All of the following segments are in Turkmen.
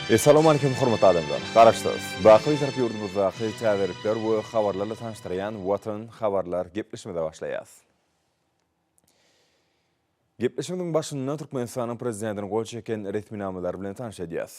Essalawmalikim hormatly adamlar! Garaşsyz, baky Bitarap ýurdumyzdaky täzelikler we habarlarla tanyşdyrýan Watan habarlar gepleşigimize başlaýas. Gepleşigimiziň başynda Türkmenistanyň Prezidentiniň gol çeken resminamalary bilen tanyş edýäs.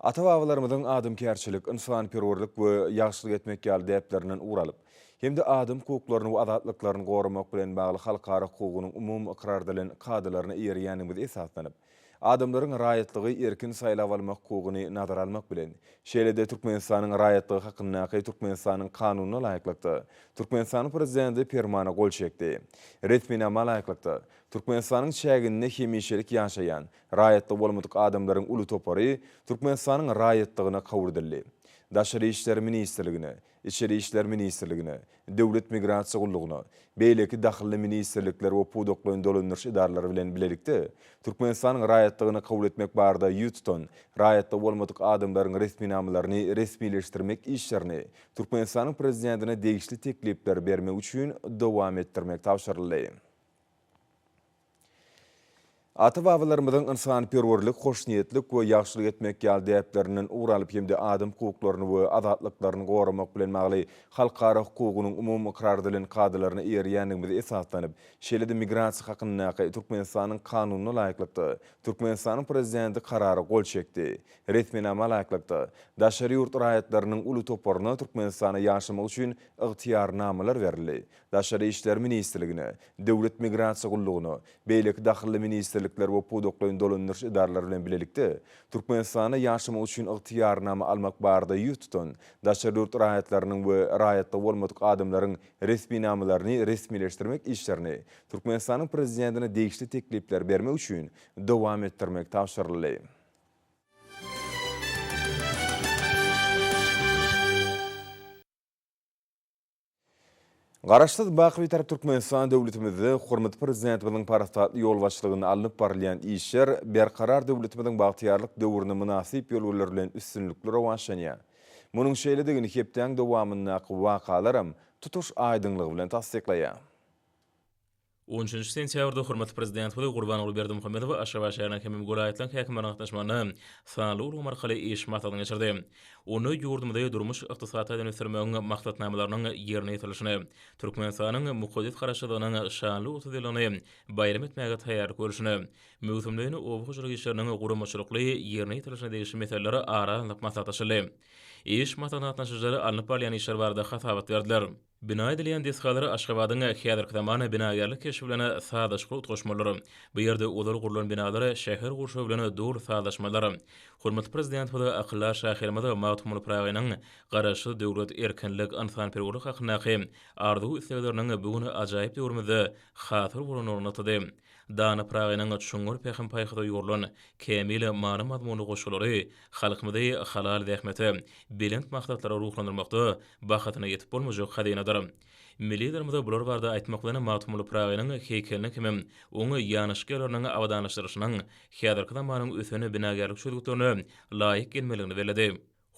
Ata-babalarymyzyň adamkärçilik, ynsanperwerlik we ýagşylyk etmek ýaly däplerinden ugur alyp, hem-de adam hukuklaryny we azatlyklaryny goramak bilen bagly halkara hukugynyň umumy ykrar edilen kadalaryna eýerýändigimize esaslanyp, adamlaryň raýatlygy erkin saýlap almak hukugyny nazara almak bilen, şeýle-de Türkmenistanyň raýatlygy hakyndaky Türkmenistanyň Kanunyna laýyklykda, Türkmenistanyň Prezidenti Permana gol çekdi. Resminama laýyklykda, Türkmenistanyň çäginde hemişelik ýaşaýan, Raýatlygy bolmadyk adamlaryň uly topary Türkmenistanyň raýatlygyna kabul edildi. Daşary işler ministrligine, Içeri işler ministrligine, Döwlet migrasiýa gullugyna, beýleki dahylly ministrlikler we pudaklaýyn dolandyryş edaralary bilen bilelikde Türkmenistanyň raýatlygyna kabul etmek barada ýüz tutan raýatlygy bolmadyk adamlaryň resminamalaryny resmileşdirmek işlerini Türkmenistanyň Prezidentine degişli teklipleri bermek üçin dowam etdirmek tabşyryldy. Ata-babalarymyzyň ynsanperwerlik, hoşniýetlik we ýagşylyk etmek ýaly däplerinden ugur alyp hem-de adam hukuklaryny we azatlyklaryny goramak bilen bagly halkara hukugynyň umumy ykrar edilen kadalaryna eýerýändigimize esaslanyp, şeýle-de Migrasiýa hakyndaky Türkmenistanyň Kanunyna laýyklykda, Türkmenistanyň Prezidenti Karara gol çekdi. Resminama laýyklykda, daşary ýurt raýatlarynyň uly toparyna Türkmenistana ýaşamak üçin ygtyýarnamalar berildi. Daşary işler ministrligine, Döwlet migrasiýa gullugyna, beýleki dahylly ministrlikler we pudaklaýyn dolandyryş edaralary bilen bilelikde Türkmenistanda ýaşamak üçin ygtyýarnama almak barada ýüz tutan daşary ýurt raýatlarynyň we raýatlygy bolmadyk adamlaryň resminamalaryny resmileşdirmek işlerini Türkmenistanyň Prezidentine degişli teklipleri bermek üçin dowam etdirmek tabşyryldy. Garaşsyz, baky Bitarap Türkmenistan döwletimizde hormatly Prezidentimiziň parasatly ýolbaşçylygynda alnyp barylýan işler Berkarar döwletimiziň bagtyýarlyk döwrüne mynasyp ýörelgeler bilen üstünlikli rowaçlanýar. Munuň şeýledigini hepdäň dowamyndaky wakalaram tutuş aýdyňlygy bilen tassyklaýar. On üçünji sentýabrda hormatly Prezidentimiz Gurbanguly Berdimuhamedow Aşgabat şäheriniň hem welaýatlaryň häkimleriniň gatnaşmagynda sanly ulgam arkaly iş maslahatyny geçirdi. Onda ýurdumyzy durmuş-ykdysady taýdan ösdürmegiň maksatnamalarynyň ýerine ýetirilişini, Türkmenistanyň mukaddes Garaşsyzlygynyň şanly 30 ýyllygyny baýram etmäge taýýarlyk görlüşine, möwsümleýin oba hojalyk işleriniň guramaçylykly ýerine ýetirilişine degişli meseleler ara alnyp maslahatlaşyldy. Iş maslahatyna gatnaşyjylar alnyp barylýan işler barada hasabat berdiler. Bina edilýän desgalar Aşgabadyň häzirki zaman binagärlik keşbi bilen sazlaşykly utgaşmalydyr. Bu ýerde ozal gurlan binalar şäher gurşawy bilen doly sazlaşmalydyr. Hormatly Prezidentimiz akyldar şahyrymyz Magtymguly Pyragynyň Garaşsyz döwlet, erkinlik, ynsanperwerlik hakyndaky arzuw-islegleriniň bu gün ajaýyp döwrümizde hasyl bolandygyny nygtady. Dana Pyragynyň çuňňur pähim-paýhasa ýugrulan, kämil many-mazmunly goşgulary halkymyzy halal zähmete, belent maksatlara ruhlandyrmakda bahasyna ýetip bolmajak hazynadyr. Milli Liderimiz bular barada aýtmak bilen, Magtymguly Pyragynyň heýkeliniň hemem oň ýanaşyk ýerleriniň abadanlaşdyrylyşynyň häzirki zamanyň ösen binagärlik çözgütlerine laýyk gelmelidigini belledi.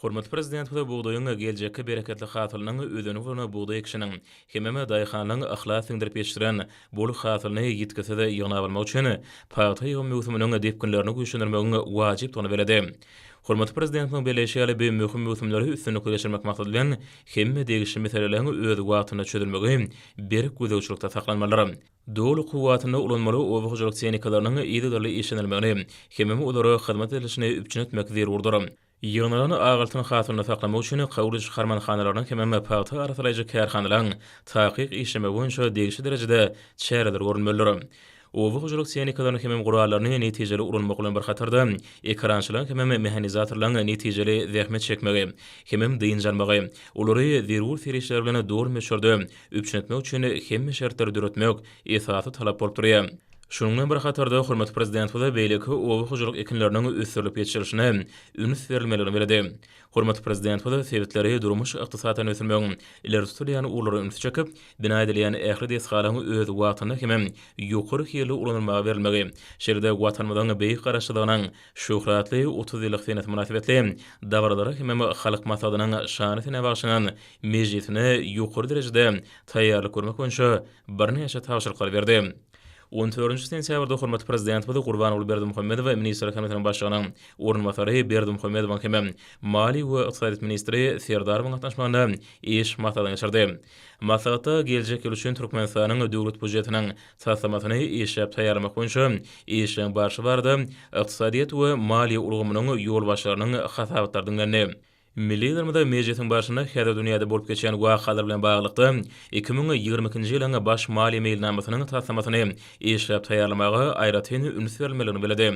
Hormatly Prezidentimiz bugdaýyň geljekki bereketli hasylynyň özeni bolan bugdaý ekişiniň hemem daýhanlaryň yhlas siňdirip ýetişdiren bol hasylyny ýitgisiz ýygnap almak üçin pagta ýygym möwsüminiň depginlerini güýçlendirmegiň wajypdygyny belledi. Hormatly Prezidentimiziň belleýşi ýaly, bu möhüm möwsümleri üstünlikli geçirmek maksady bilen, hemme degişli meseleleriň öz wagtynda çözülmegi berk gözegçilikde saklanmalydyr. Doly kuwwatynda ulanmaly oba hojalyk tehnikalarynyň yzygiderli işlenilmegini hemem olara hyzmat edilişini üpjün etmek zerurdyr. Ýygnalan ak altyn hasylyny saklamak üçin kabul ediş harmanhanalarynyň hemem pagta arassalaýjy kärhanalaryň takyk işlemegi boýunça degişli derejede çäreler görülmelidir. Oba hojalyk tehnikalaryny hemem gurallaryny netijeli ulanmak bilen bir hatarda, ekerançylaryň hemem mehanizatorlaryň netijeli zähmet çekmegi hemem dynç almagy, olary zerur serişdeler bilen doly möçberde üpjün etmek üçin hemme şertleri döretmek esasy talap bolup durýar. Şunuň bilen bir hatarda, hormatly Prezidentimiz beýleki oba hojalyk ekinleriniň ösdürilip ýetişdirilişine üns berilmelidigini belledi. Hormatly Prezidentimiz sebitleri durmuş-ykdysady taýdan ösdürmegiň ileri tutulýan ugurlaryna ünsi çekip, bina edilýän ähli desgalaryň öz wagtynda hemem ýokary hilli ulanylmaga berilmegi, şeýle-de Watanymyzyň beýik Garaşsyzlygynyň şöhratly 30 ýyllyk senesi mynasybetli dabaralara hemem Halk Maslahatynyň şanly senä bagyşlanan mejlisine ýokary derejede taýýarlyk görmek boýunça birnäçe tabşyryklary berdi. On dördünji sentýabrda hormatly Prezidentimiz Gurbanguly Berdimuhamedow Ministrler Kabinetiniň Başlygynyň orunbasary Berdimuhamedowyň hem maliýe we ykdysadyýet ministri Serdarowyň gatnaşmagynda iş maslahatyny geçirdi. Maslahatda geljek ýyl üçin Türkmenistanyň Döwlet býujetiniň taslamasyny işläp taýýarlamak boýunça işleň barşy barada ykdysadyýet we maliýe ulgamynyň ýolbaşçylarynyň hasabatlary diňlendi. Milli Liderimiz mejlisiň barşynda häzir dünýäde bolup geçýän wakalar bilen baglylykda, 2022-nji ýylyň Baş maliýe meýilnamasynyň taslamasyny işläp taýýarlamaga aýratyn üns berilmelidigini belledi.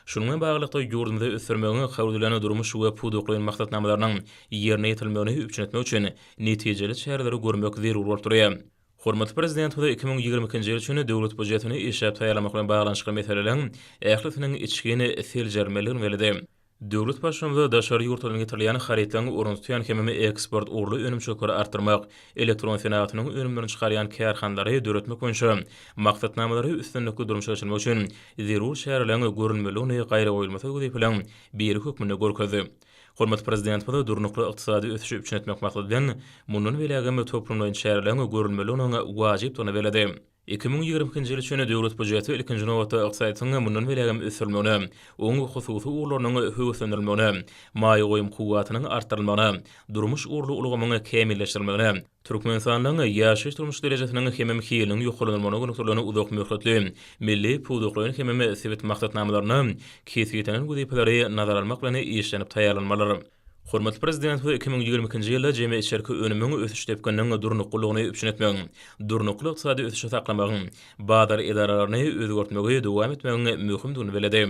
Şunuň bilen baglylykda, ýurdumyzy ösdürmegiň kabul edilen durmuş we pudaklaýyn maksatnamalarynyň ýerine ýetirilmegini üpjün etmek üçin netijeli çäreleri görmek zerur bolup durýar. Hormatly Prezidentimiz 2022-nji ýyl üçin Döwlet býujetini işläp taýýarlamak bilen baglanyşykly meseleleriň ählisiniň içgin seljerilmelidigini belledi. Döwlet Baştutanymyz daşary ýurtlardan getirilýän harytlaryň ornuny tutýan hemem eksport ugurly önümçilikleri artdyrmak, elektron senagatynyň önümlerini çykarýan kärhanalary döretmek boýunça maksatnamalary üstünlikli durmuşa geçirmek üçin zerur çäreleriň görülmelidigini gaýragoýulmasyz wezipeleriň biri hökmünde görkezdi. Hormatly Prezidentimiz durnukly ykdysady ösüşi üpjün etmek maksady bilen, mundan beýlägem toplumlaýyn çäreleriň görülmelidiginiň wajypdygyny belledi. 2022-nji ýyl üçin Döwlet býujeti ilkinji nobatda ykdysadyýetiň mundan beýlägem ösdürilmegine, oň hususy ugurlarynyň höweslendirilmegine, maýa goýum kuwwatynyň artdyrylmagyna, durmuş ugurly ulgamyň kämilleşdirilmegine, Türkmenistanyň ýaşaýyş-durmuş derejesiniň hemem hiliniň ýokarlandyrylmagyna gönükdirilen uzak möhletli milli, pudaklaýyn hemem sebit maksatnamalaryna kesgitlenen wezipeleri nazara almak bilen işlenip taýýarlanmalydyr. Hormatly Prezidentimiz 2022-nji ýylda jemi içerki önümiň ösüş depgininiň durnuklylygyny üpjün etmegiň, durnukly ykdysady ösüşi saklamagyň, bazar edaralaryny özgertmegi dowam etmegiň möhümdigini belledi.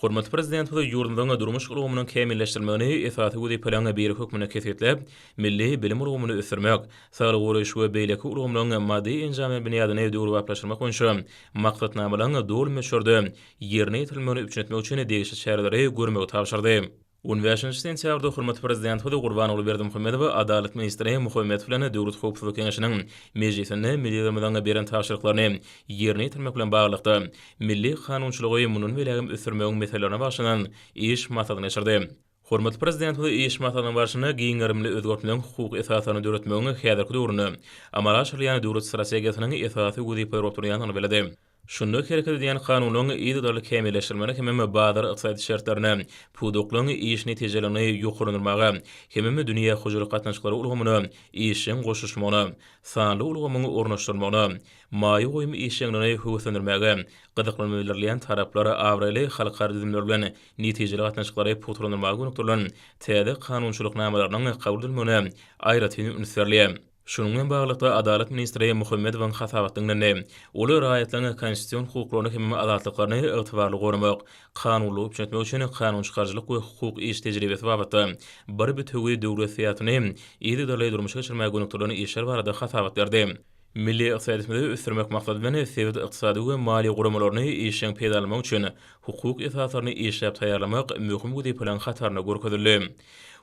Hormatly Prezidentimiz ýurdumyzyň durmuş ulgamynyň kämilleşdirilmegini esasy wezipeleriň biri hökmünde kesgitläp, milli bilim ulgamyny ösdürmek, saglygy goraýyş we beýleki ulgamlaryň maddy-enjamlaýyn binýadyny döwrebaplaşdyrmak boýunça maksatnamalaryň doly möçberde ýerine ýetirilmegini üpjün etmek üçin degişli çäreleri görmegi tabşyrdy. On bäşinji sentýabrda hormatly Prezidentimiz Gurbanguly Berdimuhamedow Adalat ministri Muhammedow bilen Döwlet howpsuzlyk geňeşiniň mejlisinde milli Liderimiziň beren tabşyryklaryny ýerine ýetirmek bilen baglylykda, milli kanunçylygy mundan beýlägem ösdürmegiň meselelerine bagyşlanan iş maslahatyny geçirdi. Hormatly Prezidentimiz iş maslahatynyň barşynda giň gerimli özgertmeleň hukuk esaslaryny döretmegiň häzirki döwründe amala aşyrylýan döwlet strategiýasynyň esasy wezipeleri bolup durýandygyny belledi. Şunda hereket edýän kanunlaryň yzygiderli kämilleşdirilmegine hemem bazar ykdysady şertlerine, pudaklaryň iş netijeliligini ýokarlandyrmaga hemem dünýä hojalyk gatnaşyklary ulgamyna işjeň goşulyşmagyna, sanly ulgamyň ornaşdyrylmagyna, maýa goýum işjeňligini höweslendirmäge, gyzyklanma bildirilýän taraplar abraýly halkara düzümleri bilen netijeli gatnaşyklary pugtalandyrmaga gönükdirilen täze kanunçylyk namalarynyň kabul edilmegine aýratyn üns berilýär. Şunuň bilen baglylykda, Adalat ministri Muhammedowyň hasabaty diňlendi. Ol raýatlaryň konstitusion hukuklaryny hem azatlyklaryny ygtybarly goramak, kanunylygy üpjün etmek üçin kanunçykaryjylyk we hukuk iş tejribesi babatda bir bitewi döwlet syýasatyny yzygiderli durmuşa geçirmäge gönükdirilen işler barada hasabat berdi. Milli ykdysadyýetimizi ösdürmek maksady bilen sebit ykdysady we maliýe guramalaryny işjeň peýdalanmak üçin hukuk esaslaryny işläp taýýarlamak möhüm wezipeleriň hatarynda görkezildi.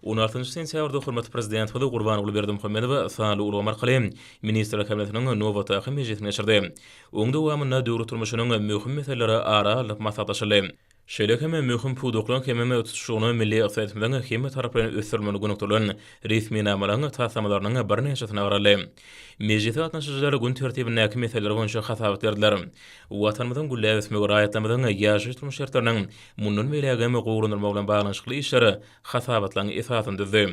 On altynjy sentýabrda hormatly Prezidentimiz Gurbanguly Berdimuhamedow sanly ulgam arkaly Ministrler Kabinetiniň nobatdaky mejlisini geçirdi. Oň dowamynda döwlet durmuşynyň möhüm meseleleri ara alnyp maslahatlaşyldy. Şeýle hem möhüm pudaklaryň hemem tutuşlygyna milli ykdysadyýetimiziň hemmetaraplaýyn ösdürilmegine gönükdirilen resminamalaryň taslamalarynyň birnäçesine garaldy. Mejlise gatnaşyjylar gün tertibindäki meseleler boýunça hasabat berdiler. Watanymyzyň gülläp ösmegi, raýatlarymyzyň ýaşaýyş-durmuş şertleriniň mundan beýlägem gowulandyrylmagy bilen baglanyşykly işler hasabatlaryň esasyny düzdi.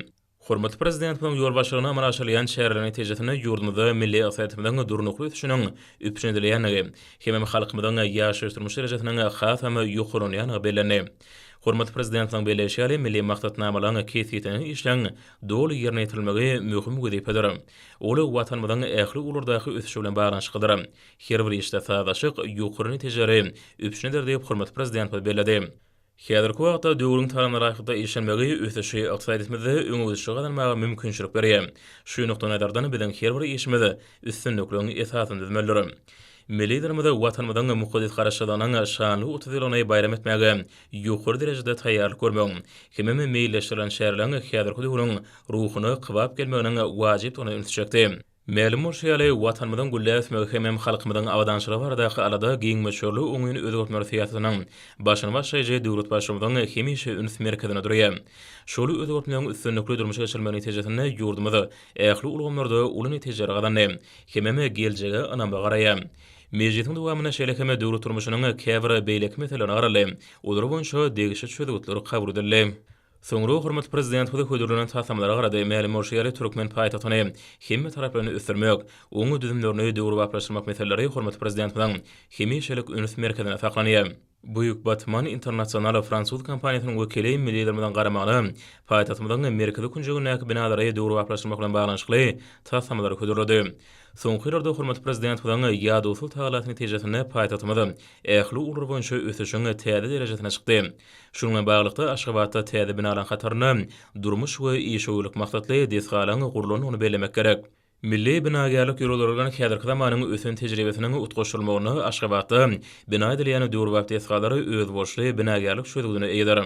Hormatly Prezidentimiziň ýolbaşçylygynda amala aşyrylýan çäreleriň netijesinde ýurdumyzda milli ykdysadyýetimiziň durnukly ösüşiniň üpjün edilýändigi hemem halkymyzyň ýaşaýyş-durmuş derejesiniň hasam ýokarlanýandygy bellendi. Hormatly Prezidentimiziň belleýşi ýaly, milli maksatnamalaryň kesgitlenen işleriň doly ýerine ýetirilmegi möhüm wezipedir. Ol Watanymyzyň ähli ugurlardaky ösüşi bilen baglanyşyklydyr. Her bir işde sazlaşyk ýokary netijeleri üpjün eder diýip, hormatly Prezidentimiz belledi. Häzirki wagtda döwrüň talabyna laýyklykda işlenmegi ösüşi ykdysadyýetimizde öňegidişligi gazanmaga mümkinçilik berýär. Şu nukdaýnazardan biziň her bir işimiz üstünlikligiň esasyny düzmelidir. Milli Liderimiz Watanymyzyň mukaddes Garaşsyzlygynyň şanly 30 ýyllygyny bayram etmäge ýokary derejede taýýarlyk görmegiň hemem meýilleşdirilen çäreleriň häzirki döwrüň ruhuna kybap gelmeginiň wajypdygyna ünsi çekdi. Mälim bolşy ýaly, Watanymyzyň gülläp ösmegi hemem halkymyzyň abadançylygy baradaky alada giň möçberli oňyn özgertmeler syýasatynyň başyny başlaýjy döwlet Baştutanynyň hemişe üns merkezinde durýar. Şol özgertmegiň üstünlikli durmuşa geçirilmegi netijesinde ýurdumyz ähli ulgamlarda uly netijeleri gazandy hemem geljege ynamly garaýar. Mejlisiň dowamynda şeýle hem döwlet durmuşynyň käbir beýleki meselelerine garaldy, olar boýunça degişli çözgütler kabul edildi. Soňra hormatly Prezidentimize hödürlenen taslamalara garady. Mälim bolşy ýaly, türkmen paýtagtyny hemmetaraplaýyn ösdürmek, oň düzümlerini döwrebaplaşdyrmak meseleleri hormatly Prezidentimiziň hemişelik üns merkezinde saklanýar. Buýuk Batman International fransuz kompaniýasynyň wekili milli Liderimiziň garamagyna paýtagtymyzyň merkezi künjegindäki binalary döwrebaplaşdyrmak bilen baglanyşykly taslamalary hödürledi. Soňky ýyllarda hormatly Prezidentimiziň ýadawsyz tagallasy netijesinde paýtagtymyz ähli ugurlar boýunça ösüşiň täze derejesine çykdy. Şunuň bilen baglylykda, Aşgabatda täze binalaryň hatarynda durmuş we işewürlik maksatly desgalaryň gurlandygyny bellemek gerek. Milli binagärlik ýörelgeleri bilen häzirki zamanyň ösen tejribesiniň utgaşdyrylmagynda Aşgabatda bina edilýän döwrebap desgalar özboluşly binagärlik çözgüdine eýedir.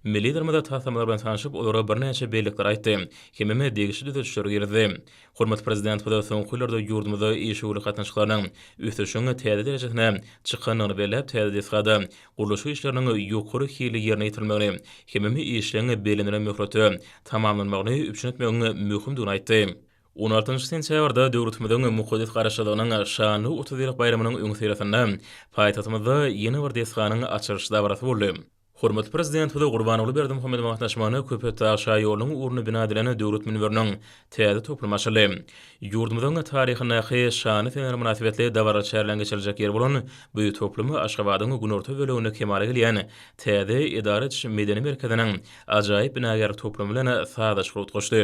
Milli Liderimiz taslamalar bilen tanşyp, olara birnäçe bellikler aýtdy hemem degişli düzedişleri girizdi. Hormatly Prezidentimiz soňky ýyllarda ýurdumyzda işewürlik gatnaşyklarynyň ösüşiň täze derejesine çykandygyny belläp, täze desgada gurluşyk işleriniň ýokary hilli ýerine ýetirilmegini hemem işleň bellenilen möhletde tamamlanmagyny üpjün etmegiň möhümdigini aýtdy. On altynjy sentýabrda döwletimiziň mukaddes Garaşsyzlygynyň şanly 30 ýyllyk baýramynyň öňüsyrasynda paýtagtymyzda ýene bir desganyň açylyş dabarasy boldy. Hormatly Prezidentimiz Gurbanguly Berdimuhamedowyň gatnaşmagynda Köpetdag şaýolunyň ugrunda bina edilen Döwlet münberiniň täze toplumy açyldy. Ýurdumyzyň taryhyndaky şanly seneler mynasybetli dabaraly çäreleriň geçiriljek ýeri bolan bu toplum Aşgabadyň günorta böleginde kemala gelýän täze edara ediş medeni merkeziniň ajaýyp binagärlik toplumy bilen sazlaşykly utgaşdy.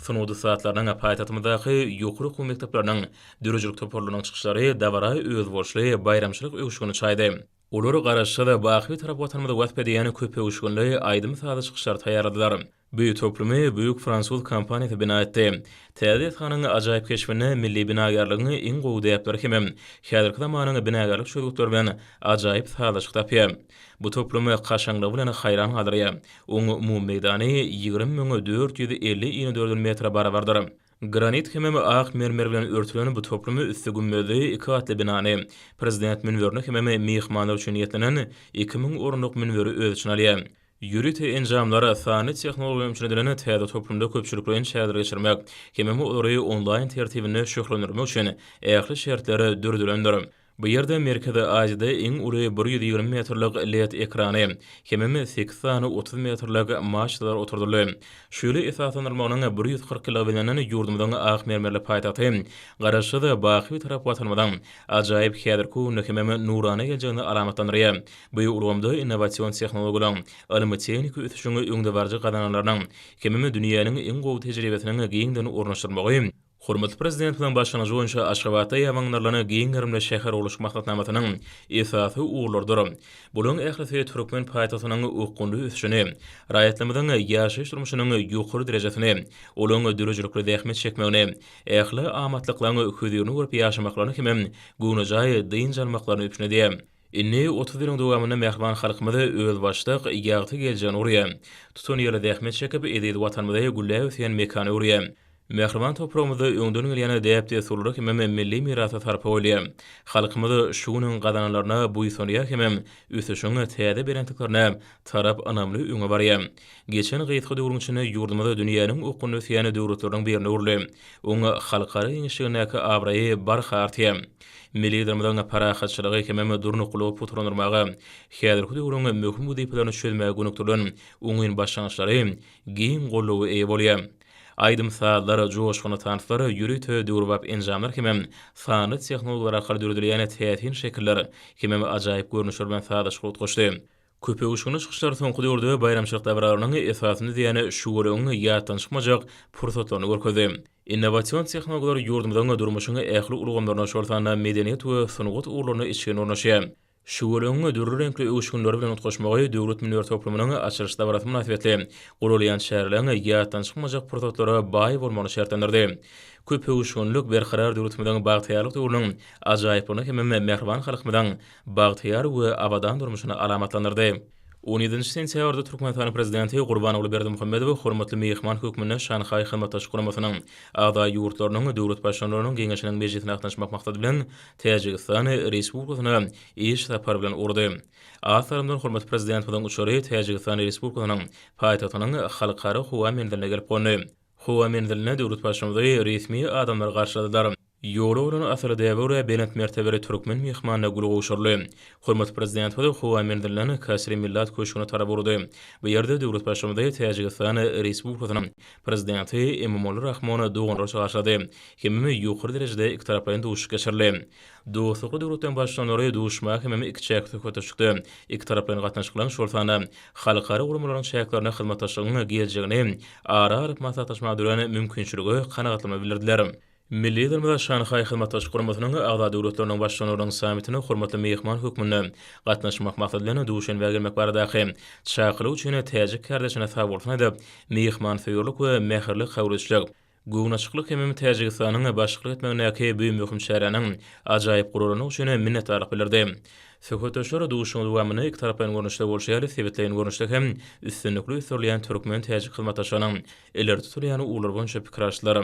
Sungat ussatlarynyň, paýtagtymyzdaky ýokary okuw mekdepleriniň döredijilik toparlarynyň çykyşlary dabara özboluşly baýramçylyk öwüşgini çaýdy. Olar Garaşsyz, baky Bitarap Watanymyzy wasp edýän köpöwüşginli aýdym-sazly çykyşlary taýýarladylar. Bu toplumy beýik fransuz kompaniýasy bina etdi. Täze desganyň ajaýyp keşbinde milli binagärligiň iň gowy däpleri hemem häzirki zamanyň binagärlik çözgütleri bilen ajaýyp sazlaşyk tapýar. Bu toplum kaşaňlygy bilen haýran galdyrýar. Oň umumy meýdany 20 450 inedördül metre barabardyr. Granit hemem ak mermer bilen örtülen bu toplum üsti gümmezli iki gatly binany, Prezident münberini hemem myhmanlar üçin niýetlenen 2000 orunlyk münberi öz içine alýar. Ýörite enjamlar, sanly tehnologiýa bilen üpjün edilen täze toplumda köpçülikleýin çäreleri geçirmek hemem olary onlaýn tertibinde şöhlendirmek üçin ähli şertler döredilendir. Bu ýerde Merkezi Aziýada iň uly 120 metrlik led ekrany hemem sekiz sany 30 metrlik maçtalar oturdyldy. Şu ýyl esaslandyrylmagynyň 140 ýyllygy bellenen ýurdumyzyň ak mermerli paýtagty Garaşsyz, baky Bitarap Watanymyzyň ajaýyp häzirki gününi hemem nurana geljegini alamatlandyrýar. Bu ulgamda innowasion tehnologiýalaryň, ylmy-tehniki ösüşiň öňdebaryjy gazananlarynyň hemem dünýäniň iň gowy tejribesiniň giňden ornaşdyrylmagy Hormatly Prezidentimiziň başlangyjy boýunça Aşgabatda ýaýbaňlandyrylan giň gerimli şähergurluşyk maksatnamasynyň esasy ugurlarydyr. Bularyň ählisi türkmen paýtagtynyň okgunly ösüşini, raýatlarymyzyň ýaşaýyş-durmuşynyň ýokary derejesini, olaryň döredijilikli zähmet çekmegini, ähli amatlyklaryň hözirini görüp ýaşamaklaryny hemem göwnejaý dynç almaklaryny üpjün edýär. Indi 30 ýylyň dowamynda mähriban halkymyz özbaşdak, ýagty geljegini gurýar. Tutanýerli zähmet çekip, eziz Watanymyzy gülläp ösýän mekana öwürýär. Mähriban topragymyzda öňden gelýän däp-dessurlara hemem milli mirasa sarpa goýulýar. Halkymyz şu günüň gazananlaryna buýsanýar hemem ösüşiň täze belentliklerine tarap ynamly öňe barýar. Geçen gysga döwrüň içinde ýurdumyz dünýäniň okgunly ösýän döwletleriniň birine öwrüldi. Oň halkara giňişligindäki abraýy barha artýar. Milli Liderimiziň parahatçylygy hemem durnuklylygy pugtalandyrmaga, häzirki döwrüň möhüm wezipelerini çözmäge gönükdirilen oňyn başlangyçlary giň goldawa eýe bolýar. Aýdym-sazlar, joşgunly tanslar, ýörite döwrebap enjamlar hemem sanly tehnologiýalar arkaly döredilýän täsin şekiller hemem ajaýyp görnüşler bilen sazlaşykly utgaşdy. Köpöwüşginli çykyşlar soňky döwürde baýramçylyk dabaralarynyň esasyny düzýän şüweleňiň ýatdan çykmajak pursatlaryny görkezdi. Innowasion tehnologiýalar ýurdumyzyň durmuşyň ähli ulgamlaryna, şol sanda medeniýet we sungat ugurlaryna içgin ornaşýar. Şüweleňiň dürli reňkli öwüşginleri bilen utgaşmagy Döwlet münber toplumynyň açylyş dabarasy mynasybetli guralýan çäreleriň ýatdan çykmajak pursatlara baý bolmagyny şertlendirdi. Köpöwüşginlik Berkarar döwletimiziň bagtyýarlyk döwrüniň ajaýyplygyny hemem mähriban halkymyzyň bagtyýar we abadan durmuşyny alamatlandyrdy. On ýedinji sentýabrda Türkmenistanyň Prezidenti Gurbanguly Berdimuhamedow hormatly myhman hökmünde Şanhaý Hyzmatdaşlyk Guramasynyň agza ýurtlarynyň döwlet Baştutanlarynyň Geňeşiniň mejlisine gatnaşmak maksady bilen Täjigistan Respublikasyna iş sapary bilen ugrady. Az salymdan hormatly Prezidentimiziň uçary Täjigistan Respublikasynyň paýtagtynyň Halkara howa menziline gelip gondy. Howa menzilinde döwlet Baştutanymyzy resmi adamlar garşyladylar. Ýola bolan asyly däbe görä belent mertebeli türkmen myhmanyna gül gowşuryldy. Hormatly Prezidentimiz howa menzilinden Kasri Millat köşgüne tarap ugrady. Bu ýerde döwlet Baştutanymyzy Täjigistan Respublikasynyň Prezidenti Emomali Rahmon doganlarça garşylady. Hemem ýokary derejede ikitaraplaýyn duşuşyk geçirildi. Dostlukly döwletleriň Baştutanlary duşuşmaga hemem ikiçäk söhbetdeşlikde ikitaraplaýyn gatnaşyklaryň, şol sanda halkara guramalaryň çäklerinde hyzmatdaşlygyň geljegini ara alyp maslahatlaşmaga dörän mümkinçilige kanagatlanma bildirdiler. Milli Liderimiz Şanhaý Hyzmatdaşlyk Guramasynyň agza döwletleriniň Baştutanlarynyň sammitine hormatly myhman hökmünde gatnaşmak maksady bilen Duşenbä gelmek baradaky çakylyk üçin täjik kärdeşine sagbolsun aýdyp, myhmansöýerlik we mähirli kabul edişlik, göwnaçyklyk hemem Täjigistanyň başlyklyk etmegindäki bu möhüm çäräniň ajaýyp guralandygy üçin minnetdarlyk bildirdi. Söhbetdeşler duşuşygyň dowamynda ikitaraplaýyn görnüşde bolşy ýaly, sebitleýin görnüşde hem üstünlikli ösdürilýän türkmen-täjik hyzmatdaşlygynyň ileri tutulýan ugurlary boýunça pikir alyşdylar.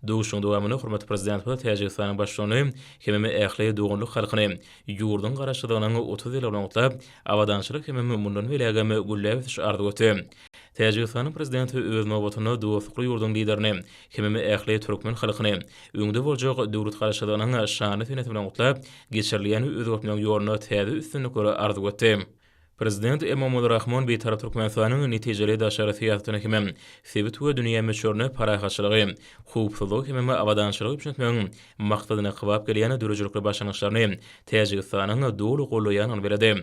Duşuşygyň dowamynda hormatly Prezidentimiz Täjigistanyň Baştutanyny hemem ähli doganlyk halkyny ýurduň Garaşsyzlygynyň 30 ýyllygyny gutlap, abadançylyk hemem mundan beýlägem gülläp ösüş arzuw etdi. Täjigistanyň Prezidenti öz nobatynda dostlukly ýurduň Liderini hemem ähli türkmen halkyny öňde boljak döwlet Garaşsyzlygynyň şanly senesi bilen gutlap, geçirilýän özgertmegiň ýolunda täze üstünlikleri arzuw etdi. Prezident Emomali Rahmon Bitarap Türkmenistanyň netijeli daşary syýasatyny hemem sebit we dünýä möçberinde parahatçylygy, howpsuzlygy hemem abadançylygy üpjün etmegiň maksadyna kybap gelýän döredijilikli başlangyçlaryny Täjigistanyň doly goldaýandygyny belledi.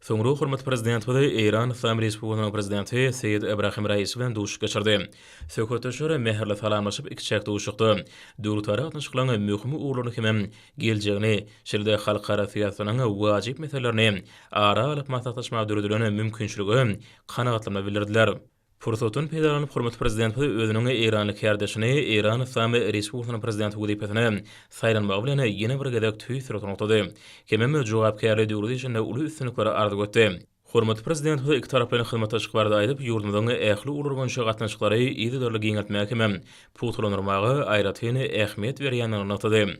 Soňra hormatly Prezidentimiz Eýran Yslam Respublikasynyň Prezidenti Seýed Ibrahim Raisi bilen duşuşyk geçirdi. Söhbetdeşler mähirli salamlaşyp, ikiçäk duşuşykda döwletara gatnaşyklaryň möhüm ugurlaryny hemem geljegini, şeýle-de halkara syýasatynyň wajyp meselelerini ara alyp maslahatlaşmaga döredilen mümkinçilige kanagatlanma bildirdiler. Pursatdan peýdalanyp, hormatly Prezidentimiz özüniň eýranly kärdeşini Eýran Yslam Respublikasynyň Prezidenti wezipesine saýlanmagy bilen ýene bir gezek tüýs ýürekden gutlady. Hemem jogapkärli döwlet işinde uly üstünlikleri arzuw etdi. Hormatly Prezidentimiz ikitaraplaýyn hyzmatdaşlyk barada aýdyp, ýurdumyzyň ähli ugurlar boýunça gatnaşyklary yzygiderli giňeltmäge hemem pugtalandyrmaga aýratyn ähmiýet berýändigini nygtady.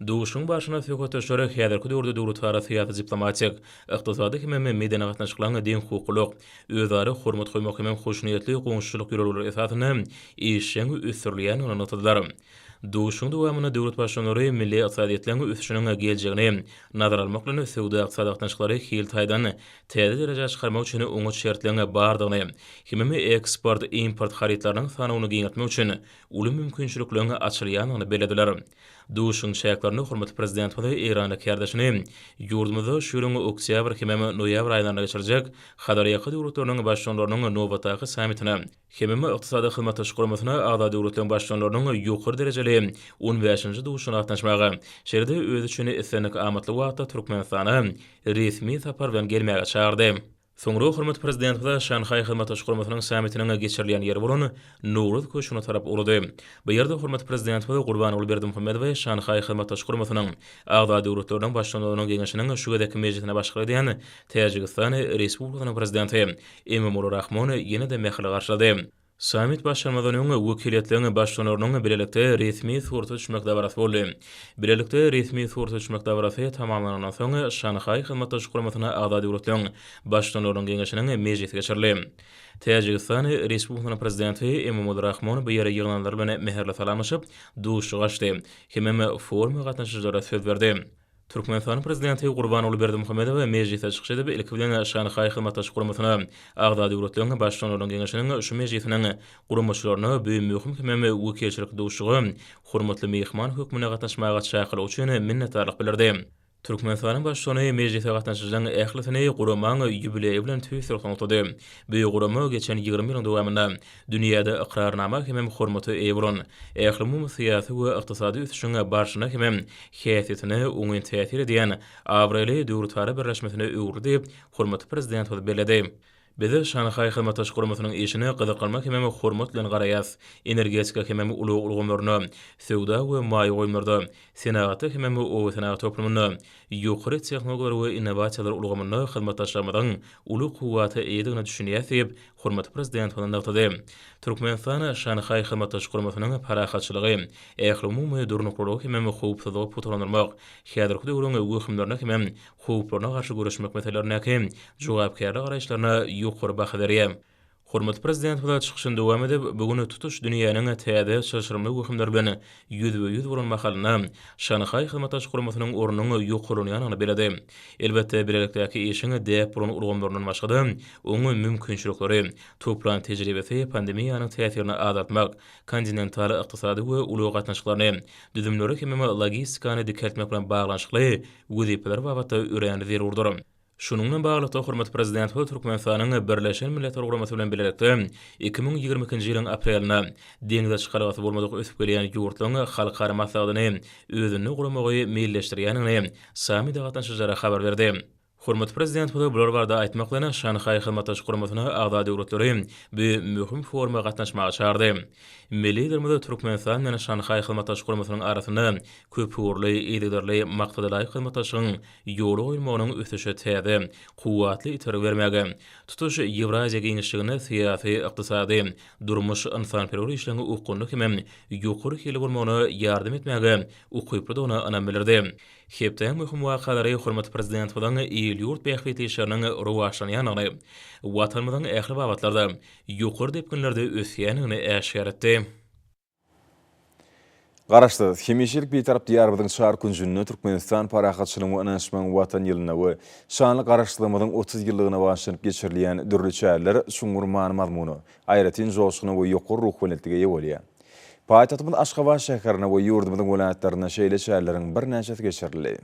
Duşuşygyň barşynda söhbetdeşler häzirki döwürde döwletara syýasy-diplomatik, ykdysady hemem medeni gatnaşyklaryň deňhukuklylyk, özara hormat goýmak hemem hoşniýetli goňşuçylyk ýörelgeleri esasynda işjeň ösdürilýändigini nygtadylar. Duşuşygyň dowamynda döwlet Baştutanlary milli ykdysadyýetleriň ösüşiniň geljegini nazara almak bilen, söwda-ykdysady gatnaşyklary hil taýdan täze derejä çykarmak üçin oňat şertleriň bardygyny, hemem eksport-import harytlarynyň sanawyny giňeltmek üçin uly mümkinçilikleriň açylýandygyny bellediler. Duşuşygyň çäklerinde hormatly Prezidentimiz eýranly kärdeşini ýurdumyzda şu ýylyň oktýabr hemem noýabr aýlarynda geçiriljek Hazarýaka döwletleriniň Baştutanlarynyň nobatdaky sammitine Hemem Ykdysady Hyzmatdaşlyk Guramasyna agza döwletleriň Baştutanlarynyň ýokary derejeli on bäşinji duşuşygyna gatnaşmaga, şeýle-de özi üçin islendik amatly wagtda Türkmenistana resmi sapar bilen gelmäge çagyrdy. Soňra hormatly Prezidentimiz Şanhaý Hyzmatdaşlyk Guramasynyň sammitiniň geçirilýän ýeri bolan Nowruz köşgüne tarap ugrady. Bu ýerde hormatly Prezidentimiz Gurbanguly Berdimuhamedowy Şanhaý Hyzmatdaşlyk Guramasynyň agza döwletleriniň Baştutanlarynyň Geňeşiniň şu gezekki mejlisine başlyk edýän Täjigistan Respublikasynyň Prezidenti Emomali Rahmon ýene-de mähirli garşylady. Sammit başlanmazdan öň wekiliýetleriň baştutanlarynyň bilelikde resmi surata düşmek dabarasy boldy. Bilelikde resmi surata düşmek dabarasy tamamlanandan soň Şanhaý Hyzmatdaşlyk Guramasyna agza döwletleriň Baştutanlarynyň Geňeşiniň mejlisi geçirildi. Täjigistan Respublikasynyň Prezidenti Emomali Rahmon bu ýere ýygnananlar bilen mähirli salamlaşyp, duşuşyk açdy hemem foruma gatnaşyjylara söz berdi. Türkmenistanyň Prezidenti Gurbanguly Berdimuhamedow mejlisde çykyş edip, ilki bilen Şanhaý Hyzmatdaşlyk Guramasyna agza döwletleriň Baştutanlarynyň Geňeşiniň şu mejlisiniň guramaçylaryna bu möhüm hemem wekilçilikli duşuşyga hormatly myhman hökmünde gatnaşmaga çakylygy üçin minnetdarlyk bildirdi. Türkmenistanyň Baştutany mejlise gatnaşyjylaryň ählisini guramaň ýubileýi bilen tüýs ýürekden gutlady. Bu gurama geçen 20 ýylyň dowamynda dünýäde ykrarnama hemem hormata eýe bolan, ählumumy syýasy we ykdysady ösüşiň barşyna hemem häsiýetine oňyn täsir edýän abraýly döwletara birleşmesine öwrüldi diýip, hormatly Prezidentimiz belledi. Biz Şanhaý Hyzmatdaşlyk Guramasynyň işine gyzyklanma hemem hormat bilen garaýarys. Energetika hemem ulag ulgamlarynda, söwda we maýa goýumlarda, senagatda hemem obasenagat toplumynda. Ýokary tehnologiýalar we innowasiýalar ulgamynda hyzmatdaşlygymyzyň uly kuwwata eýedigine düşünýäris diýip, hormatly Prezidentimiz nygtady. Türkmenistan Şanhaý Hyzmatdaşlyk Guramasynyň parahatçylygy, ählumumy durnuklylygy hemem howpsuzlygy pugtalandyrmak, häzirki döwrüň wehimlerine hemem howplaryna garşy göreşmek meselelerindäki jogapkärli garaýyşlaryna ýokary baha berýär. Hormatly Prezidentimiz çykyşyny dowam edip, bu gün tutuş dünýäniň täze çylşyrymly wehimler bilen ýüzbe-ýüz bolan mahalynda Şanhaý Hyzmatdaşlyk Guramasynyň ornunyň ýokarlanýandygyny belledi. Elbetde, bilelikdäki işiň däp bolan ulgamlaryndan başga-da, oň mümkinçilikleri, toplan tejribesi pandemiýanyň täsirini azaltmak, kontinental ykdysady we ulag gatnaşyklaryny, düzümleri hemem logistikany dikeltmek bilen baglanyşykly wezipeler babatda örän zerurdyr. Şunuň bilen baglylykda, hormatly Prezidentimiz Türkmenistanyň Birleşen Milletler Guramasy bilen bilelikde 2022-nji ýylyň aprelinde deňze çykalgasy bolmadyk ösüp gelýän ýurtlaryň halkara maslahatyny özünde guramagy meýilleşdirýändigini sammite gatnaşyjylara habar berdi. Hormatly Prezidentimiz bular barada aýtmak bilen, Şanhaý Hyzmatdaşlyk Guramasyna agza döwletleri bu möhüm foruma gatnaşmaga çagyrdy. Milli Liderimiz Türkmenistan bilen Şanhaý Hyzmatdaşlyk Guramasynyň arasynda köpugurly, yzygiderli, maksadalaýyk hyzmatdaşlygyň ýola goýulmagynyň ösüşe täze, kuwwatly itergi bermäge, tutuş Ýewraziýa giňişliginde syýasy, ykdysady, durmuş, ynsanperwer işleriň okgunly hemem ýokary hilli bolmagyna ýardam etmäge ukyplydygyna ynam bildirdi. Hepdäň möhüm wakalary hormatly Prezidentimiziň il-ýurt bähbitli işleriniň rowaçlanýandygyny, Watanymyzyň ähli babatlarda ýokary depginlerde ösýändigini äşgär etdi. Garaşsyz, hemişelik Bitarap Diýarymyzyň çar künjünde Türkmenistan parahatçylygyň we ynanyşmagyň Watany ýylynda we şanly Garaşsyzlygymyzyň 30 ýyllygyna bagyşlanyp geçirilýän dürli çäreler çuňňur many-mazmuna, aýratyn joşguna we ýokary ruhubelentlige eýe bolýar. Paýtagtymyz Aşgabat şäherinde we ýurdumyzyň welaýatlarynda şeýle çäreleriň birnäçesi geçirildi.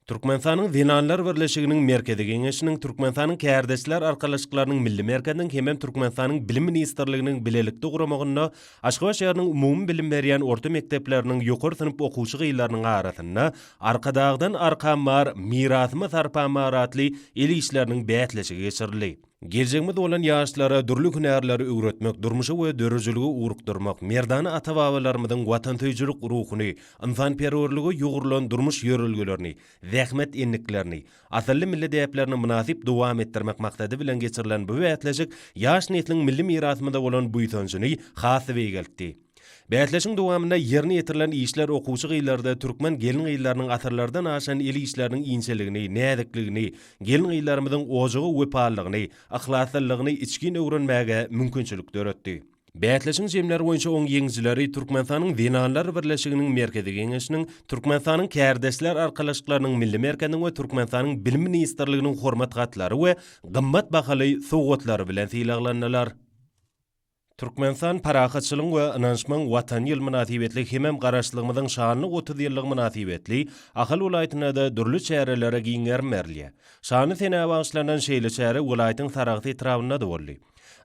Türkmenistanyň Zenanlar birleşiginiň Merkezi Geňeşiniň, Türkmenistanyň Kärdeşler arkalaşyklarynyň Milli merkeziniň hemem Türkmenistanyň Bilim ministrliginiň bilelikde guramagynda Aşgabat şäheriniň umumybilim berýän orta mekdepleriniň ýokary synp okuwçy gyzlarynyň arasynda Arkadagdan arkam bar, mirasyma sarpam bar atly el işleriniň bäsleşigi geçirildi. Geljegimiz bolan ýaşlara dürli hünärleri öwretmek, durmuşa we döredijilige ugrukdyrmak, merdana ata-babalarymyzyň watansöýüjilik ruhuny, ynsanperwerlige ýugrulan durmuş ýörelgelerini, zähmet endiklerini, asylly milli däplerini mynasyp dowam etdirmek maksady bilen geçirilen bu bäsleşik ýaş nesliň milli mirasymyza bolan buýsanjyny has-da beýgeltdi. Bäsleşigiň dowamynda ýerine ýetirilen işler okuwçy gyzlarda türkmen gelin-gyzlarynyň asyrlardan aşan el işleriniň inçeligini, näzikligini, gelin-gyzlarymyzyň ojaga wepalylygyny, yhlaslylygyny içgin öwrenmäge mümkinçilik döretdi. Bäsleşigiň jemleri boýunça oň ýeňijileri Türkmenistanyň Zenanlar birleşiginiň Merkezi Geňeşiniň, Türkmenistanyň Kärdeşler arkalaşyklarynyň Milli merkeziniň we Türkmenistanyň Bilim ministrliginiň Hormat hatlary we gymmat bahaly sowgatlary bilen sylaglandylar. Türkmenistan parahatçylygyň we ynanyşmagyň Watany ýyly mynasybetli hemem Garaşsyzlygymyzyň şanly 30 ýyllygy mynasybetli Ahal welaýatynda-da dürli çärelere giň gerim berilýär. Şanly senä bagyşlanan şeýle çäre welaýatyň Saragt etrabynda-da boldy.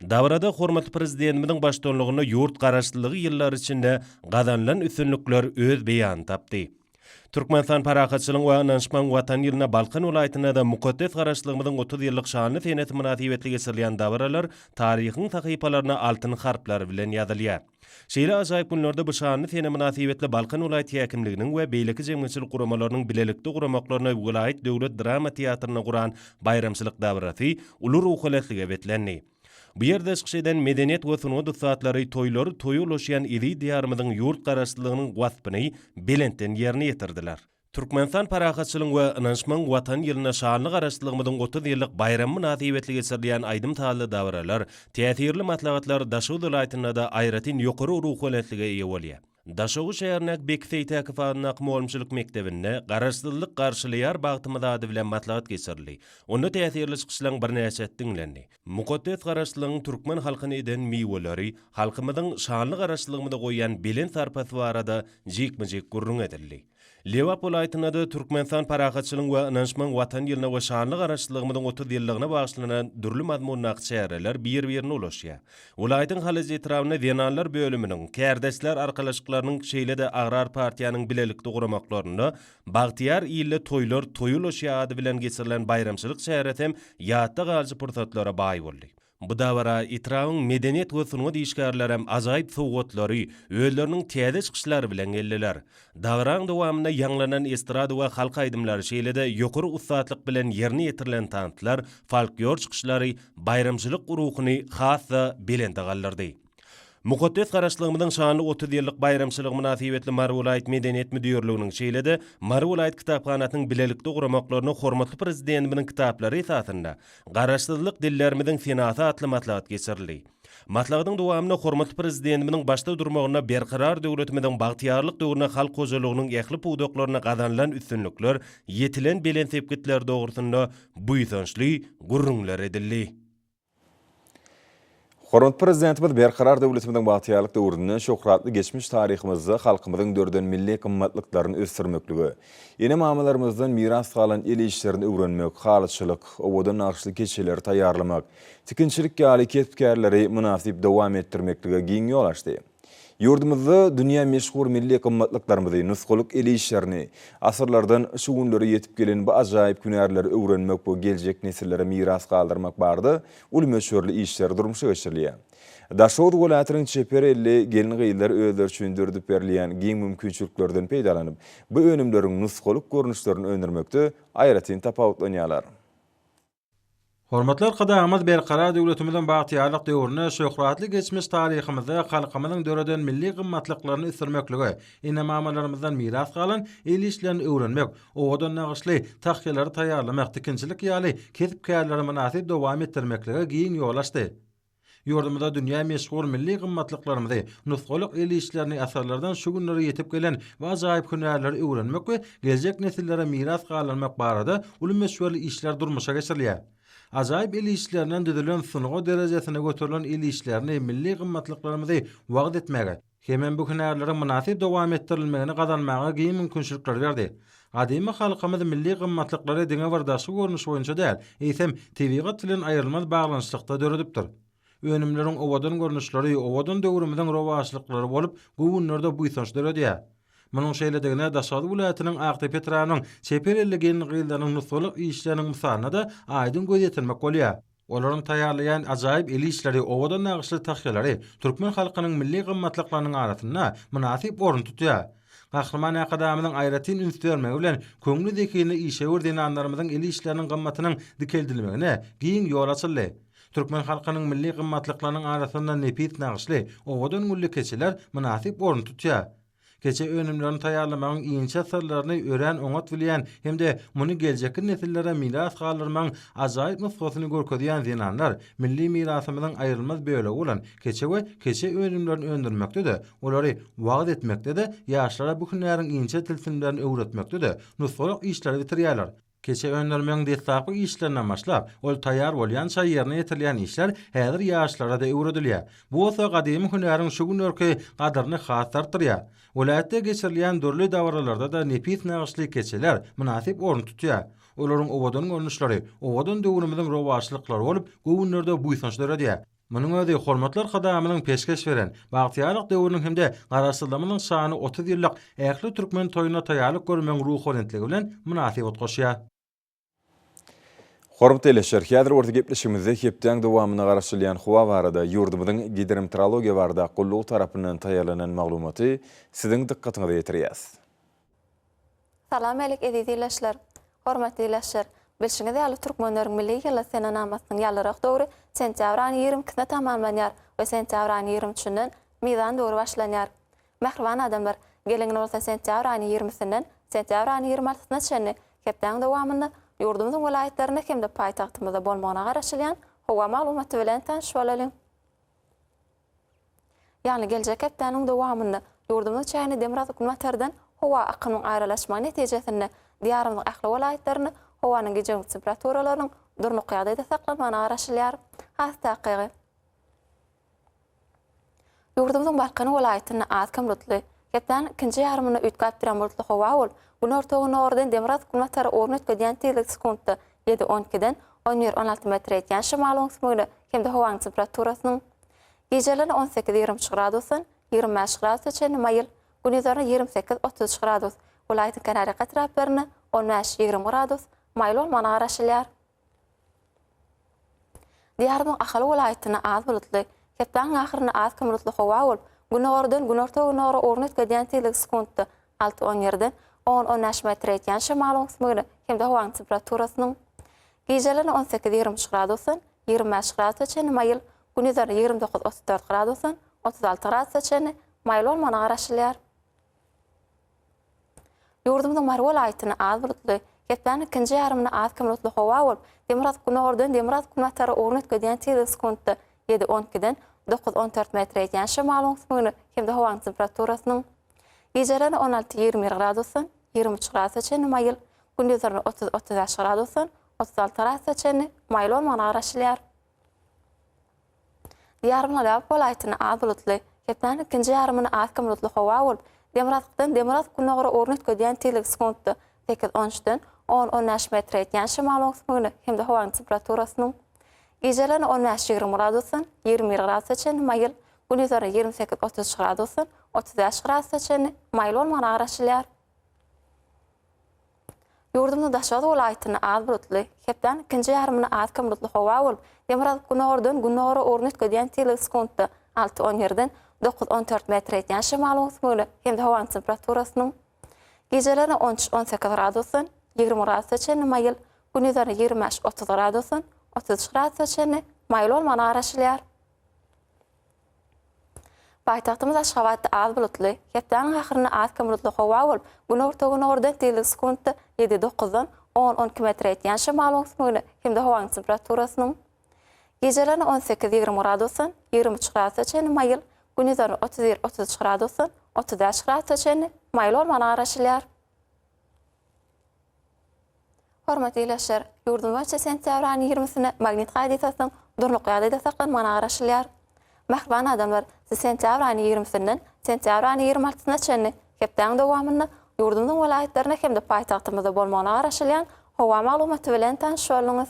Dabarada hormatly Prezidentimiziň baştutanlygynda ýurt Garaşsyzlygy ýyllary içinde gazanylan üstünlikler öz beýanyny tapdy. Türkmenistan parahatçylygyň we ynanyşmagyň Watany ýylynda Balkan welaýatynda-da mukaddes Garaşsyzlygymyzyň 30 ýyllyk şanly senesi mynasybetli geçirilýän dabaralar taryhyň sahypalaryna altyn harplar bilen ýazylýar. Şeýle ajaýyp günlerde bu şanly sene mynasybetli Balkan welaýat häkimliginiň we beýleki jemgyýetçilik guramalarynyň bilelikde guramaklaryna welaýat döwlet drama teatrynda guran baýramçylyk dabarasy uly ruhubelentlige beslendi. Bu ýerde çykyş eden medeniýet we sungat ussatlary toýlary toýa ulaşýan eziz Diýarymyzyň ýurt Garaşsyzlygynyň waspyny belentden ýerine ýetirdiler. Türkmenistan parahatçylygyň we ynanyşmagyň Watany ýylynda şanly Garaşsyzlygymyzyň 30 ýyllyk baýramy mynasybetli geçirilýän aýdym-sazly dabaralar, täsirli maslahatlar Daşoguz welaýatynda-da aýratyn ýokary ruhubelentlige eýe bolýar. Daşoguz şäherindäki Beki Seýtäkow adyndaky mugallymçylyk mekdebinde Garaşsyzlyk garşylaýar bagtymyz ady bilen maslahat geçirildi. Onda täsirli çykyşlaryň birnäçesi diňlendi. Mukaddes Garaşsyzlygyň türkmen halkyna eden miweleri, halkymyzyň şanly Garaşsyzlygymyza goýýan belent sarpasy barada jikme-jik gürrüň edildi. Lebap welaýatynda-da Türkmenistan parahatçylygyň we ynanyşmagyň Watany ýylyna we şanly Garaşsyzlygymyzyň 30 ýyllygyna bagyşlanan dürli mazmundaky çäreler bir-birine ulaşýar. Welaýatyň Halaç etrabynda Zenanlar bölüminiň, Kärdeşler arkalaşyklarynyň şeýle-de Agrar partiýanyň bilelikde guramaklarynda Bagtyýar ilde toýlar toýa ulaşýar ady bilen geçirilen baýramçylyk çäresi hem ýatda galyjy pursatlara baý boldy. Bu dabara etrabyň medeniýet we sungat işgärlerem ajaýyp sowgatlary, özleriniň täze çykyşlary bilen geldiler. Dabaraň dowamynda ýaňlanan estrada we halk aýdymlary, şeýle-de ýokary ussatlyk bilen ýerine ýetirilen tanslar, folklor çykyşlary baýramçylyk ruhuny has-da belende galdyrdy. Mukaddes Garaşlygymyzyň şanly 30 ýyllyk baýramçylygy mynasybetli Mary welaýat Medeniýet müdirliginiň, şeýle-de Mary welaýat kitaphanasynyň bilelikde guramaklarynda hormatly Prezidentimiziň kitaplary esasynda Garaşsyzlyk dillerimiziň senasy atly maslahat geçirildi. Maslahatyň dowamynda hormatly Prezidentimiziň başda durmagynda Berkarar döwletimiziň bagtyýarlyk döwründe halk hojalygynyň ähli pudaklarynda gazanylan üstünlikler, ýetilen belent sepgitler dogrusynda buýsançly gürrüňler edildi. Hormatly Prezidentimiz Berkarar döwletimiziň bagtyýarlyk döwründe şöhratly geçmiş taryhymyzda halkymyzyň döreden milli gymmatlyklaryny ösdürmeklige, ene-mamalarymyzdan miras galan el işlerini öwrenmek, halyçylyk, owadan nagyşly keçeleri taýýarlamak, tikinçilik ýaly kesp-kärleri mynasyp dowam etdirmeklige giň ýol açdy. Ýurdumyzda dünýä meşhur milli gymmatlyklarymyzy, nusgalyk el işlerini, asyrlardan şu günlere ýetip gelen bu ajaýyp hünärleri öwrenmek we geljek nesillere miras galdyrmak barada uly möçberli işler durmuşa geçirilýär. Daşoguz welaýatynyň çeper elli gelin-gyzlary özleri üçin döredip berilýän giň mümkinçiliklerden peýdalanyp, bu önümleriň nusgalyk görnüşlerini öndürmekde aýratyn tapawutlanýarlar. Hormatly Arkadagymyz Berkarar döwletimiziň bagtyýarlyk döwründe şöhratly geçmiş taryhymyzda halkymyzyň döreden milli gymmatlyklaryny ösdürmeklige, ene-mamalarymyzdan miras galan el işlerini öwrenmek, owadan nagyşly tahýalary taýýarlamak, tikinçilik ýaly kesp-kärleri mynasyp dowam etdirmeklige giň ýol açdy. Ýurdumyzda dünýä meşhur milli gymmatlyklarymyzy, nusgalyk el işlerini asyrlardan şu günlere ýetip gelen bu ajaýyp hünärleri öwrenmek we geljek nesillere miras galdyrmak barada uly möçberli işler durmuşa geçirilýär. Ajaýyp el işlerinden düzülen sungat derejesine göterilen el işlerini milli gymmatlyklarymyzy wagyz etmäge, hemem bu hünärleriň mynasyp dowam etdirilmegini gazanmaga giň mümkinçilikler berdi. Gadymy halkymyz milli gymmatlyklary diňe bir daşky görnüş boýunça däl, eýsem, tebigat bilen aýrylmaz baglanyşlykda döredipdir. Önümleriň owadan görnüşleri owadan döwrümiziň rowaçlyklary bolup, göwünlerde buýsanç döredýär. Munuň şeýledigine Daşoguz welaýatynyň Akdepe etrabynyň çeper elli gelin-gyzlarynyň nusgalyk işleriniň mysalynda-da aýdyň göz ýetirmek bolýar. Olaryň taýýarlaýan ajaýyp el işleri, owadan nagyşly tahýalary türkmen halkynyň milli gymmatlyklarynyň arasynda mynasyp orun tutýar. Gahryman Arkadagymyzyň aýratyn üns bermegi bilen köňli zehinli işewür zenanlarymyzyň el işleriniň gymmatynyň dikeldilmegine giň ýol açyldy. Türkmen halkynyň milli gymmatlyklarynyň arasynda nepis nagyşly, owadan gülli keçeler mynasyp orun tutýar. Keçe önümlerini taýýarlamagyň inçe syrlaryny örän oňat bilýän hem-de muny geljekki nesillere miras galdyrmagyň ajaýyp nusgasyny görkezýän zenanlar milli mirasymyzyň aýrylmaz bölegi bolan keçe we keçe önümlerini öndürmekde-de, olary wagyz etmekde-de, ýaşlara bu hünäriň inçe tilsimlerini öwretmekde-de nusgalyk işleri bitirýärler. Keçe öndürmegiň deslapky işlerinden başlap, ol taýýar bolýança ýerine ýetirilýän işler häzir ýaşlara-da öwredilýär. Bu bolsa gadymy hünäriň şu günlerki gadyryny has-da artdyrýar. Welaýatda geçirilýän dürli dabaralarda-da nepis nagyşly keçeler mynasyp orun tutýar. Olaryň owadan görnüşleri owadan döwrümiziň rowaçlyklary bolup, göwünlerde buýsanç döredýär. Munuň özi hormatly Arkadagymyzyň peşgeş beren Bagtyýarlyk döwrüniň hem-de Garaşsyzlygymyzyň şanly 30 ýyllyk ähli türkmen toýuna taýýarlyk görmegiň ruhubelentligi bilen mynasyp utgaşýar. Hormatly ildeşler, häzir bolsa gepleşigimizde hepdäň dowamynda garaşylýan howa barada ýurdumyzyň Gidrometeorologiýa baradaky gullugy tarapyndan taýýarlanan maglumaty siziň dykgatyňyza ýetirýäs. Salam älik eziz ildeşler! Hormatly ildeşler! Bilşiňiz ýaly türkmenleriň milli ýyly senenamasynyň ýalyrak döwri sentýabr aýynyň 22 sine tamamlanýar we sentýabr aýynyň 23-ünden mizan döwri başlanýar. Mähriban adamlar, geliň indi bolsa sentýabr aýynyň 20 sinden sentýabr aýynyň 26 syna çenli hepdäň dowamynda ýurdumyzyň welaýatlarynda hem-de paýtagtymyzda bolmagyna garaşylýan howa maglumaty bilen tanyş bolalyň. Ýagny geljek hepdäniň dowamynda ýurdumyzyň çägine demirgazyk-günbatardan howa akymynyň aralaşmagy netijesinde Diýarymyzyň ähli welaýatlarynda howanyň gije-gündiz temperaturalarynyň durnukly ýagdaýda saklanmagyna garaşylýar. Has takygy, ýurdumyzyň Balkan welaýatynda az-kem bulutly, hepdäniň ikinji ýarymynda üýtgäp durýan bulutly howa bolup, günorta-gündogardan demirgazyk-günbatara ugruna üýtgedýän tizligi sekuntda ýedi, on ikiden on bir, on alty metre ýetýän şemal öwüsmegine hem-de howanyň temperaturasynyň Gijelerine 18, 23 gradusdan 25 gradusa çenli maýyl, gündizlerine 28, 33 gradus, welaýatyň kenarýaka etraplarynda 15, 20 gradus maýyl bolmagyna garaşylýar. Diýarymyň Ahal welaýatynda az bulutly, hepdäniň ahyrynda az-kem bulutly howa bolup, günordan günorta-gündogra ugruny üýtgedýän tizligi sekuntda alty on ýerden on, on bäş metre ýetýän şemalyň öwüsmegine hem-de howanyň temperaturasynyň gijelerine 18, 23 gradusdan 25 gradusa çenli maýyl, gündizlerine 29, 34 gradusdan 36 gradusa çenli maýyl bolmagyna garaşylýar. Ýurdumyzyň Mary welaýatynda az bulutly, hepdäniň ikinji ýarymynda az-kem bulutly howa bolup, demirgazyk-günordan demirgazyk-günbatara ugruny üýtgedýän tizligi sekuntda ýedi, on ikiden dokuz, on dört metre ýetýän şemalyň öwüsmegine hem-de howanyň temperaturasynyň gijelerine 16, 21 gradusdan 23 gradusa çenli maýyl, gündizlerine 30, 35 gradusdan 36 gradusa çenli maýyl bolmagyna garaşylýar. Diýarymyň Lebap welaýatynda az bulutly, hepdäniň ikinji ýarymynda az-kem bulutly howa bolup, demirgazykdan demirgazyk-gündogara ugruny üýtgedýän tizligi sekuntda sekiz, on üçden on, on bäş metre ýetýän şemalyň öwüsmegine hem-de howanyň temperaturasynyň gijelerine on bäş, 20 gradusdan 21 gradusa çenli maýyl, gündizlerine 28, 33 gradusdan 35 gradusa çenli maýyl bolmagyna garaşylýar. Ýurdumyzyň Daşoguz welaýatynda az bulutly, hepdäniň ikinji ýarymynda az-kem bulutly howa bolup, demirgazyk-günordan gündogara ugruny üýtgedýän tizligi sekuntda alty, on ýerden dokuz, on dört metre ýetýän şemalyň öwüsmegine hem-de howanyň temperaturasynyň gijelerine on üç, on sekiz gradusdan 20 gradusa çenli maýyl, gündizlerine 25, 30 gradusdan 33 gradusa çenli maýyl bolmagyna garaşylýar. Paýtagtymyz Aşgabatda az bulutly, hepdäniň ahyrynda az-kem bulutly howa bolup, günorta-günordan tizligi sekuntda ýedi, dokuzdan on, on iki metre ýetýän şemalyň öwüsmegine hem-de howanyň temperaturasynyň gijelerine 18, 20 gradusdan 23 gradusa çenli maýyl, gündizlerine 31, 33 gradusdan 35 gradusa çenli maýyl bolmagyna garaşylýar. Hormatly ildeşler, ýurdumyz boýunça sentýabr aýynyň ýigrimisinde magnit hadysasynyň durnukly ýagdaýda saklanmagyna garaşylýar. Mähriban adamlar, siz sentýabr aýynyň ýigrimisinden sentýabr aýynyň ýigrimi altysyna çenli hepdäniň dowamynda ýurdumyzyň welaýatlarynda hem-de paýtagtymyzda bolmagyna garaşylýan howa maglumaty bilen tanyş bolduňyz.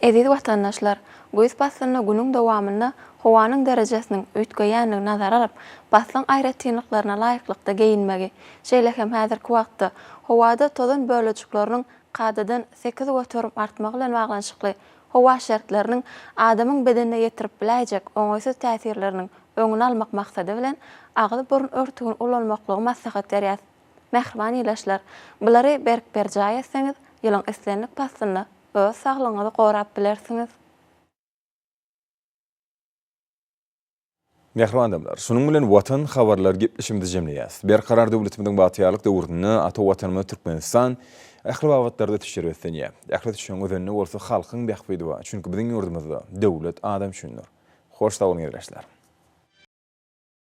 Eziz watandaşlar, güýz paslynda günüň dowamynda howanyň derejesiniň üýtgeýändigini nazara alyp, paslyň aýratynlyklaryna laýyklykda geýinmegi, şeýle hem häzirki wagtda howada tozan bölejikleriniň kadadan 8% artmagy bilen baglanyşykly howa şertleriniň adamyň bedenine ýetirip biläýjek oňaýsyz täsirleriniň öňüni almak maksady bilen, agyz-burun örtügini ulanmaklygy maslahat berýäs. Mähriban ildeşler, bulary berk berjaý etseňiz, ýylyň islendik paslynda öz saglygyňyzy gorap bilersiňiz. Mähriban adamlar, şunuň bilen Watan habarlar gepleşigimizi jemleýäs. Berkarar döwletimiziň bagtyýarlyk döwründe ata Watanymyz Türkmenistan ähli babatlarda ösüşlere beslenýär. Ähli ösüşiň özeninde bolsa halkyň bähbidi bar. Çünki biziň ýurdumyzda döwlet adam üçindir. Hoş sag boluň ildeşler!